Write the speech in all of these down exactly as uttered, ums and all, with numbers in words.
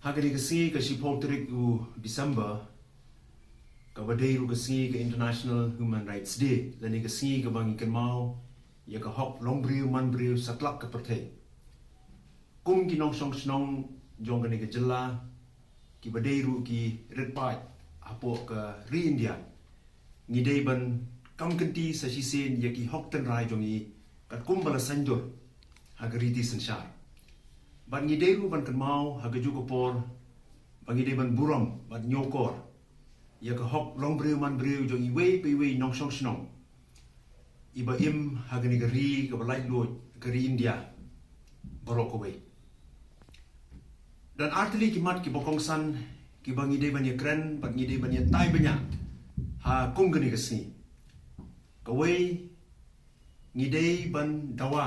Ha kane ka sngi ka shiphew tarik u December, kaba dei ruh ka sngi ka International Human Rights Day, lane ka sngi kaba ngi kynmaw ïa ka hok long briew man briew satlak ka pyrthei. Kum ki nongshong shnong jong kane ka jylla, kiba dei ruh ki rit paid hapoh ka ri India, ngi dei ban kam kynti sa shisien ïa ki hok tynrai jong ngi katkum ba la saiñdur ha ka riti synshar. Bad ngi dei ruh ban kynmaw ha kajuh ka por ba ngi dei ban burom bad ñiewkor ïa ka hok long briew man briew jong iwei pa iwei nongshong shnong iba im ha kane ka ri kaba laitluid, ka ri India baroh kawei. Don artylli ki mat kiba kongsan kiba ngi dei ban ïakren bad ngi dei ban ïatai bniah ha kum kane ka sngi. Kawei, ngi dei ban dawa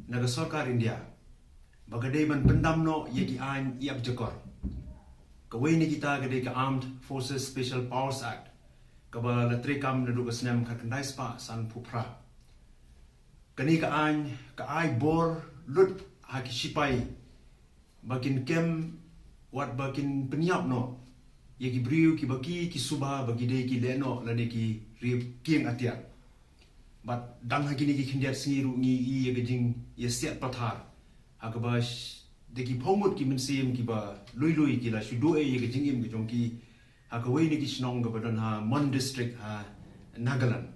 na ka sorkar India ba ka dei ban pyndam noh ïa ki aiñ ïap jakor. Kawei na kita ka dei ka Armed Forces Special Powers Act, kaba la treikam naduh ka snem khatkhyndai spah sanphew phra. Kane ka aiñ ka ai bor lut ha ki sipai ba kin kem wat ba kin pynïap noh ïa ki briew kiba ki, ki suba ba ki dei ki lehnoh lane ki riew kieng atiar. Bad dang ha kine ki khyndiat sngi ruh ngi ïohi ïa ka jingïasiat pathar ha kaba sh-, da ki phew ngut ki mynsiem kiba lui lui ki la shu duh ïa ka jingim ka jong ki ha kawei na ki shnong kaba don ha Mon District ha Nagaland.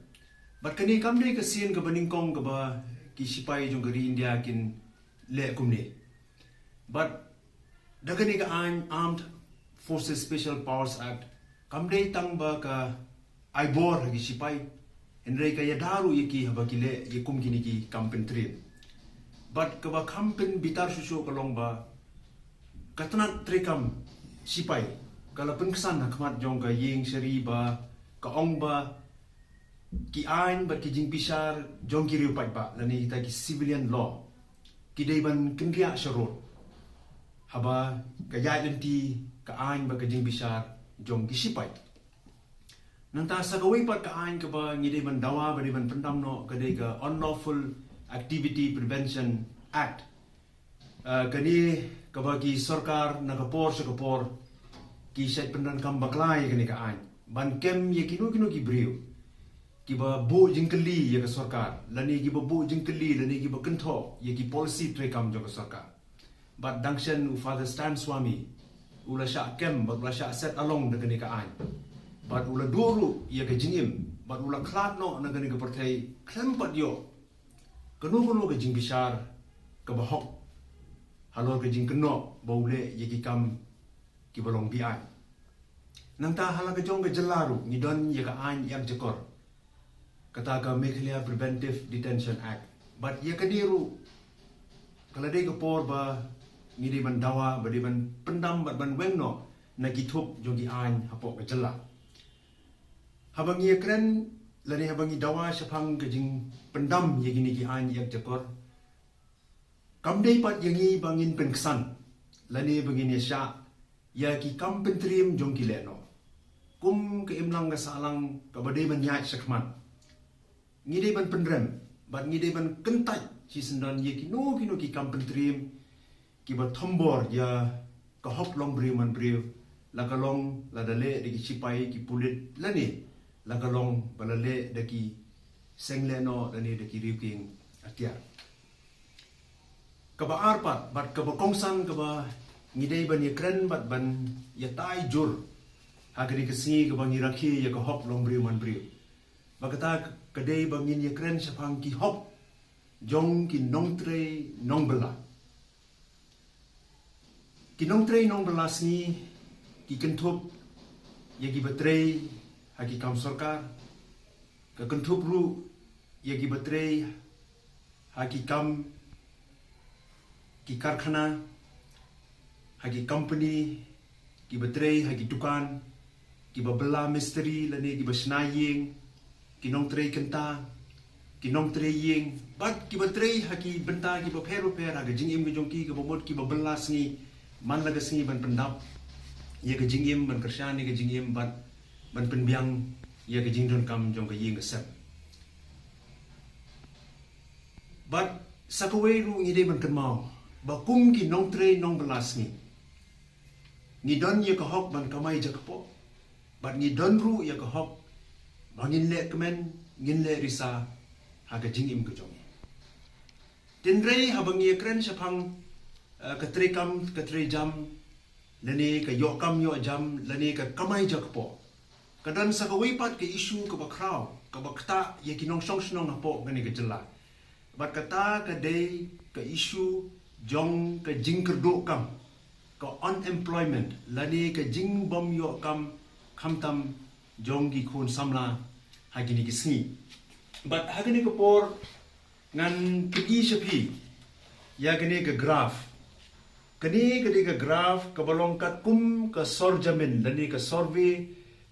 Bad kane kam dei ka sien kaba nyngkong kaba ki sipai jong ka ri India kin leh kumne. Bad da kane ka aiñ Armed Forces Special Powers Act kam dei tang ba ka ai bor ha ki sipai, hynrei ka ïada ruh ïa ki haba ki leh ïa kum kine ki kam pyntriem. Bad kaba kham pynbitar shuh shuh ka long ba ka tnat treikam sipai ka la pynksan ha khmat jong ka ïing shari ba ka ong ba ki aiñ bad ki jingbishar jong ki riew paidbah lane kita ki civilian law ki dei ban kynriah sharud haba ka ïaid lynti ka aiñ bad ka jingbishar jong ki sipai. Nangta sa kawei pat ka aiñ kaba ngi dei ban dawa ba dei ban pyndam noh ka dei ka Unlawful Activity Prevention Act. Ah, kane kaba ki sorkar na ka por sha ka por ki shait pyndonkam bakla ïa kane ka aiñ ban kem ïa kino kino ki briew kiba buh jingkylli ïa ka sorkar lane kiba buh jingkylli lane kiba kynthoh ïa ki policy treikam jong ka sorkar. Bad dang shen u Father Stan Swami u la shah kem bad u la shah set along da kane ka aiñ bad u la duh ruh ïa ka jingim bad u la khlad noh na kane ka pyrthei khlem pat ïoh kano kano ka jingbishar kaba hok halor ka jingkynnoh ba u leh ïa ki kam kiba long be-aiñ. Nangta ha la ka jong ka jylla ruh ngi don ïa ka aiñ ïap jakor, kata ka Meghalaya Preventive Detention Act. Bad ïa kane ruh ka la dei ka por ba ngi dei ban dawa ba dei ban pyndam bad ban weng noh na ki thup jong ki aiñ hapoh ka jylla. Haba ngi ïakren lane haba ngi dawa shaphang ka jingpyndam ïa kine ki aiñ ïap jakor, kam dei pat ïa ngi ba ngin pynksan lane ba ngin ïashah ïa ki kam pyntriem jong ki lehnoh. Kum ka imlang ka sahlang kaba dei ban ïaid shakhmat, ngi dei ban pynrem bad ngi dei ban kyntait shisyndon ïa kino kino ki kam pyntriem kiba thombor ïa ka hok long briew man briew, la ka long lada leh da ki sipai ki pulit lane la ka long ba la leh da ki seng lehnoh lane da ki riew kieng atiar. Kaba ar pat bad kaba kongsan kaba ngi dei ban ïakren bad ban ïatai jur ha kane ka sngi kaba ngi rakhe ïa ka hok long briew man briew, ba kata ka dei ba ngin ïakren shaphang ki hok jong ki nongtrei nongbylla. Ki nongtrei nongbylla sngi ki kynthup ïa kiba trei ha ki kam sorkar, ka kynthup ruh ïa kiba trei ha ki kam, ki karkhana, ha ki company, kiba trei ha ki dukan, kiba bylla mistri lane kiba shna ïing, ki nongtrei kynta, ki nongtrei ïing, bad kiba trei ha ki bynta kiba pher bapher ha ka jingim ka jong ki, kaba mut kiba bylla sngi man la ka sngi ban pyndap ïa ka jingim, ban kyrshan ïa ka jingim bad ban pynbiang ïa ka jingdonkam jong ka ïing ka sem. Bad sa kawei ruh ngi dei ban kynmaw ba kum ki nongtrei nongbylla sngi, Ngi don ïa ka hok ban kamai jakpoh, bad ngi don ruh ïa ka hok ba ngin leh kmen, ngin leh risa ha ka jingim ka jong ngi. Hynrei haba ngi ïa kren shaphang, eh, ka treikam ka treijam, lane ka ïoh kam ïoh jam, lane ka kamai jakpoh, ka don sa kawei pat ka issue kaba khraw, kaba ktah ïa ki nongshong shnong hapoh kane ka jylla. Bad kata ka dei ka issue jong ka jingkyrduh kam, ka unemployment, lane ka jingbym ïoh kam, khamtam jong ki khun samla ha kine ki sngi. Bad ha kane ka por ngan pyni sha phi ïa kane ka graph. Kane ka dei ka graph kaba long katkum ka sorjamin, lane ka survey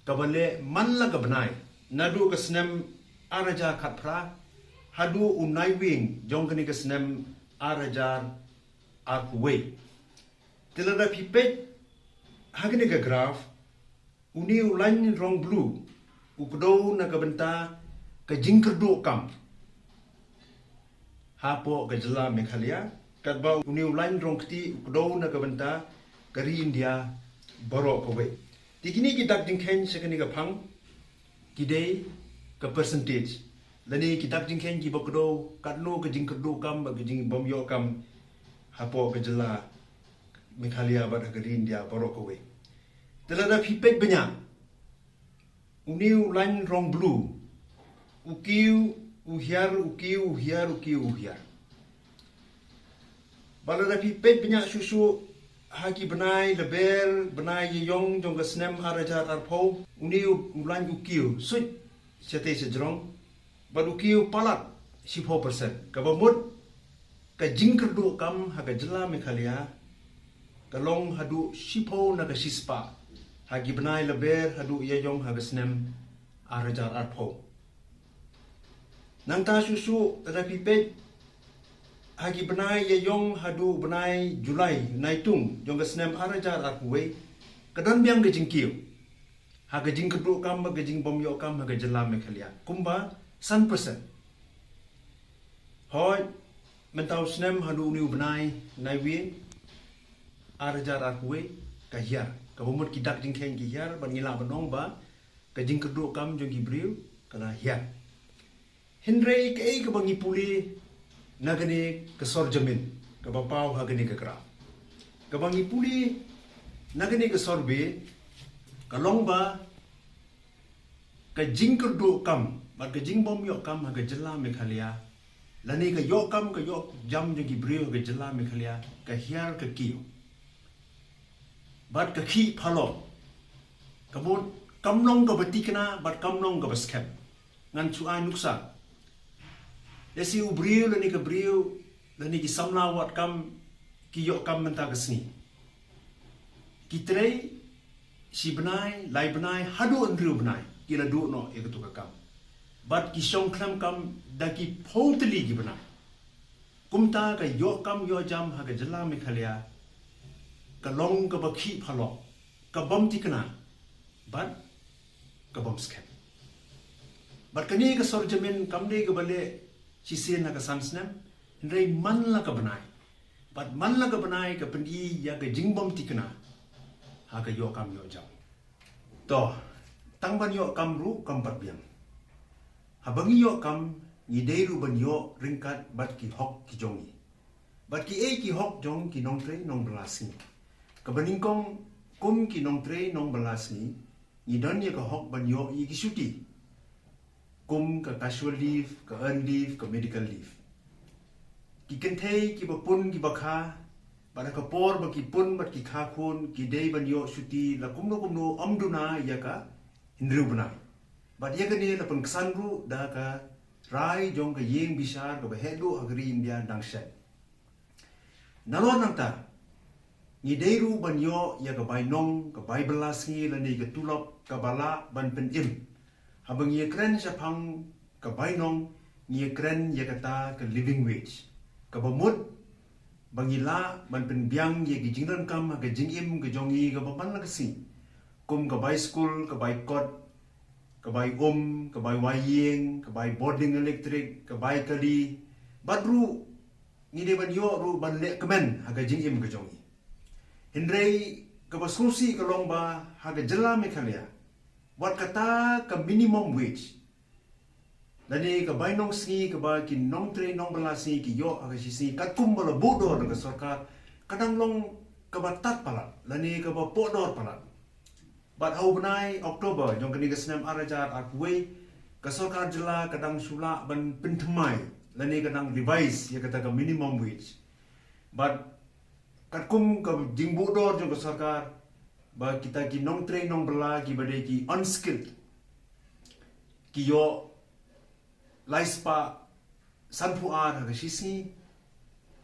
kaba leh man la ka bnai, naduh ka snem ar hajar khatphra haduh u Naiwieng jong kane ka snem ar hajar arphew wei. Te lada phi peit ha kane ka graph, une u lain rong blue u kdew na ka bynta ka jingkyrduh kam hapoh ka jylla Meghalaya, katba une u lain rong kti u kdew na ka bynta ka ri India baroh kawei. Te kine ki dak jingkheiñ sha kane ka phang ki dei ka percentage, lane ki dak jingkheiñ kiba kdew katno ka jingkyrduh kam bad ka jingbym ïoh kam hapoh ka jylla Meghalaya bad ha ka ri India baroh kawei. Te lada phi peit bniah, une u lain rong blue u kiew u hiar, u kiew u hiar, u kiew u hiar. Bad lada phi peit bniah shuh shuh ha ki bnai Lber, bnai Ïaïong jong ka snem ar hajar arphew, une u lain u kiew suit shatei shajrong, bad u kiew palat shiphew percent. Kaba mut ka jingkyrduh kam ha ka jylla Meghalaya ka long haduh shiphew na ka shispah ha ki bnai Lber haduh Ïaïong ha ka snem ar hajar arphew. Nangta shuh shuh lada phi peit ha ki bnai Ïaïong haduh bnai July, Naitung jong ka snem ar hajar arphew wei, ka don biang ka jingkiew ha ka jingkyrduh kam bad ka jingbym ïoh kam ha ka jylla Meghalaya kumba san percent. Hooid, mynta u snem haduh une u bnai Naiwieng ar hajar arphew wei ka hiar. Kaba mut ki dak jingkheiñ ki hiar bad ngi lah ban ong ba ka jingkyrduh kam jong ki briew ka la hiar. Hynrei kaei kaba ngi pule na kane ka sorjamin kaba paw ha kane ka graph? Kaba ngi pule na kane ka survey ka long ba ka jingkyrduh kam bad ka jingbym ïoh kam ha ka jylla Meghalaya, lane ka ïoh kam ka ïoh jam jong ki briew ha ka jylla Meghalaya, ka hiar ka kiew bad ka khih phalor. Ka mut kam long kaba thikna bad kam long kaba skhem. Ngan shu ai nuksa. Lehse u briew lane ka briew lane ki samla wad kam ki ïoh kam mynta ka sngi. Ki trei shi bnai, lai bnai, haduh hynriew bnai ki la duh noh ïa katu ka kam. Bad ki shong khlem kam da ki phew tylli ki bnai. Kumta ka ïoh kam ïoh jam ha ka jylla Meghalaya ka long kaba khih phalor, ka bym thikna bad ka bym skhem. Bad kane ka sorjamin kam dei kaba leh shisien ha ka san snem, hynrei man la ka bnai. Bad man la ka bnai ka pyni ïa ka jingbym thikna ha ka ïoh kam ïoh jam. To, tang ban ïoh kam ruh kam pat biang. Haba ngi ïoh kam ngi dei ruh ban ïoh ryngkat bad ki hok ki jong ngi. Bad kiei ki hok jong ki nongtrei nongbylla sngi? Kaba nyngkong, kum ki nongtrei nongbylla sngi ngi don ïa ka hok ban ïoh ïa ki shuti, kum ka casual leave, ka earned leave, ka medical leave. Ki kynthei kiba pun kiba kha, bad ha ka por ba ki pun bad ki kha khun, ki dei ban ïoh shuti la kumno kumno ym duna ïa ka hynriew bnai. Bad ïa kane la pynksan ruh da ka rai jong ka ïing bishar kaba heh duh ha ka ri India dang shen. Nalor nangta, ngi dei ruh ban ïoh ïa ka bainong, ka bai bylla sngi lane ka tulop kaba lah ban pynim. Haba ngi ïa kren shaphang ka bainong, ngi ïa kren ïa kata ka living wage. Kaba mut ba ngi lah ban pynbiang ïa ki jingdonkam ha ka jingim ka jong ngi kaba man la ka sngi, kum ka bai skul, ka bai kot, ka bai um, ka bai wai ïing, ka bai bording elektrik, ka bai kali. Bad ruh ngi dei ban ïoh ruh ban leh kmen ha ka jingim ka jong ngi. Hynrei Kaba sngewsih ka long ba ha ka jylla Meghalaya, wat kata ka minimum wage lane ka bainong sngi kaba ki nongtrei nongbylla sngi ki ïoh ha ka shi sngi katkum ba la buh dor da ka sorkar, ka dang long kaba tad palat lane kaba poh dor palat. Bad ha u bnai October jong kane ka snem ar hajar arphew wei, ka sorkar jylla ka dang shu lah ban pynthymmai lane ka dang revise ïa kata ka minimum wage. Bad katkum ka jingbuh dor jong ka sorkar, ba kita ki nongtrei nongbylla kiba dei ki unskilled ki ïoh lai spah sanphew ar ha ka shi sngi.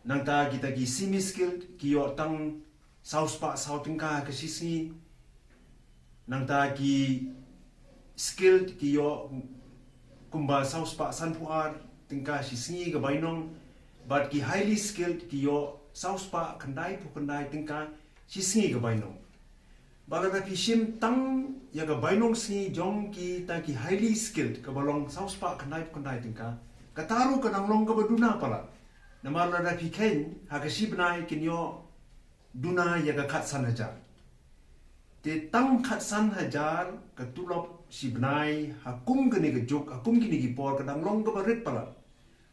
Nangta kita ki semi skilled ki ïoh tang saw spah saw tyngka ha ka shi sngi. Nangta ki skilled ki ïoh kumba saw spah sanphew ar tyngka shi sngi ka bainong. Bad ki highly skilled ki ïoh saw spah khyndai phew khyndai tyngka shi sngi ka bainong. Bad lada phi shim tang ïa ka bainong sngi jong kita ki highly skilled kaba long saw spah khyndai phew khyndai tyngka, kata ruh ka dang long kaba duna palat. Namar lada phi kheiñ ha ka shi bnai kin ïoh duna ïa ka khatsan hajar. Te tang khatsan hajar ka tulop shi bnai ha kum kane ka juk, ha kum kine ki por ka dang long kaba rit palat.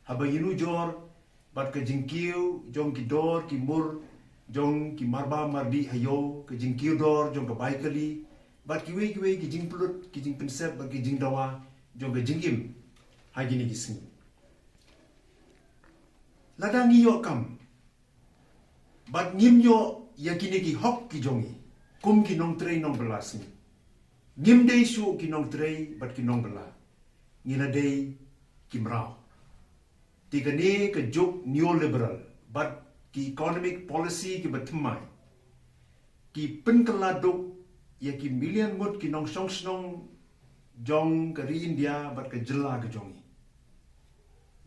Haba ïanujor bad ka jingkiew jong ki dor ki mur jong ki marba mardih ha ïew, ka jingkiew dor jong ka bai kali, bad kiwei kiwei ki jingpynlut, ki jingpynsep bad ki jingdawa jong ka jingim ha kine ki sngi. Lada ngi ïoh kam bad ngim ïoh ïa kine ki hok ki jong ngi kum ki nongtrei nongbylla sngi, ngim dei shuh ki nongtrei bad ki nongbylla, ngi la dei ki mraw. Te kane ka juk neoliberal bad ki economic policy kiba thymmai ki pynkylla duk ïa ki million ngut ki nongshong shnong jong ka ri India bad ka jylla ka jong ngi.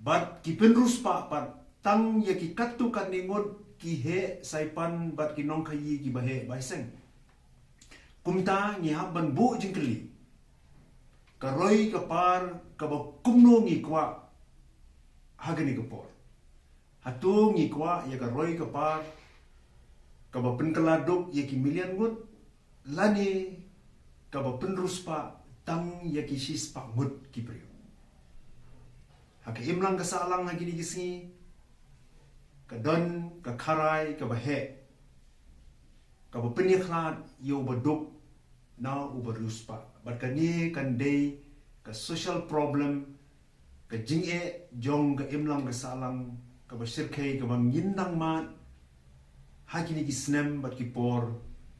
Bad ki pynriewspah pat tang ïa ki katto katne ngut ki heh saipan bad ki nongkhaïi kiba heh bai seng. Kumta ngi hap ban buh jingkylli, ka roi ka par kaba kumno ngi kwah ha kane ka por? Hato ngi kwah ïa ka roi ka par kaba pynkylla duk ïa ki million ngut, lane kaba pynriewspah tang ïa ki shispah ngut ki briew? Ha ka imlang ka sahlang ha kine ki sngi ka don ka kharai kaba heh kaba pynïakhlad ïa uba duk na uba riewspah. Bad kane kan dei ka social problem, ka jingeh jong ka imlang ka sahlang kaba shyrkhei kaba ngin nang mad ha kine ki snem bad ki por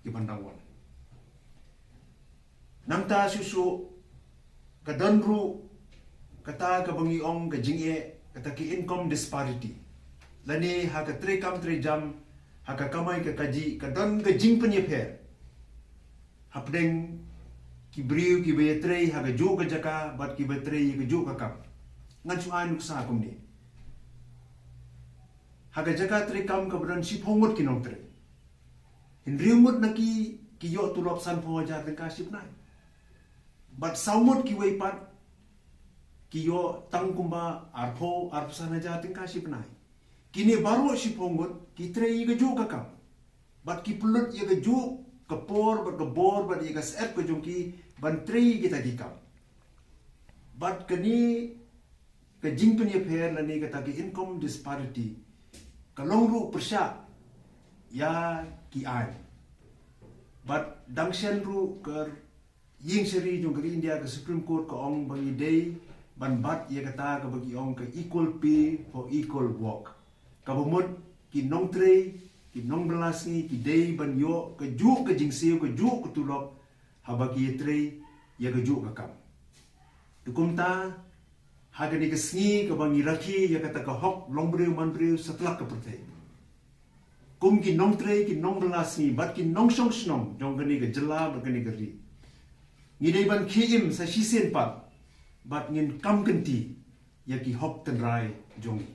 kiban dang wan. Nangta shuh shuh ka don ruh kata kaba ngi ong ka jingeh, kata ki income disparity. Lane ha ka treikam treijam, ha ka kamai ka kajih, ka don ka jingpynïapher hapdeng ki briew kiba ïatrei ha kajuh ka jaka bad kiba trei ha kajuh ka kam. Ngan shu ai nuksa kumne. Ha ka jaka treikam kaba don shiphew ngut ki nongtrei, hynriew ngut na ki ki ïoh tulop sanphew hajar tyngka shi bnai. Bad saw ngut kiwei pat ki ïoh tang kumba arphew, arphew san hajar tyngka shi bnai. Kine baroh shiphew ngut ki trei ïa kajuh ka kam. Bad ki pynlut ïa kajuh ka por bad ka bor bad ïa ka syep ka jong ki ban trei ïa kita ki kam. Bad kane ka jingpynïapher lane kata ka income disparity ka long ruh pyrshah ïa ki aiñ. Bad dang shen ruh ka ïing shari jong ka ri India, ka Supreme Court, ka ong ba ngi dei ban bat ïa kata kaba ki ong ka equal pay for equal work. Kaba mut ki nongtrei, ki nongbylla sngi ki dei ban ïoh kajuh ka jingsiew, kajuh ka tulop haba ki ïatrei ïa kajuh ka kam. Te kumta ha kane ka sngi kaba ngi rakhe ïa kata ka hok longbriew manbriew satlak ka pyrthei, kum ki nongtrei, ki nongbylla sngi bad ki nongshong shnong jong kane ka jylla bad kane ka ri, ngi dei ban khie im sa shisien pat bad ngin kam kynti ïa ki hok tynrai jong ngi.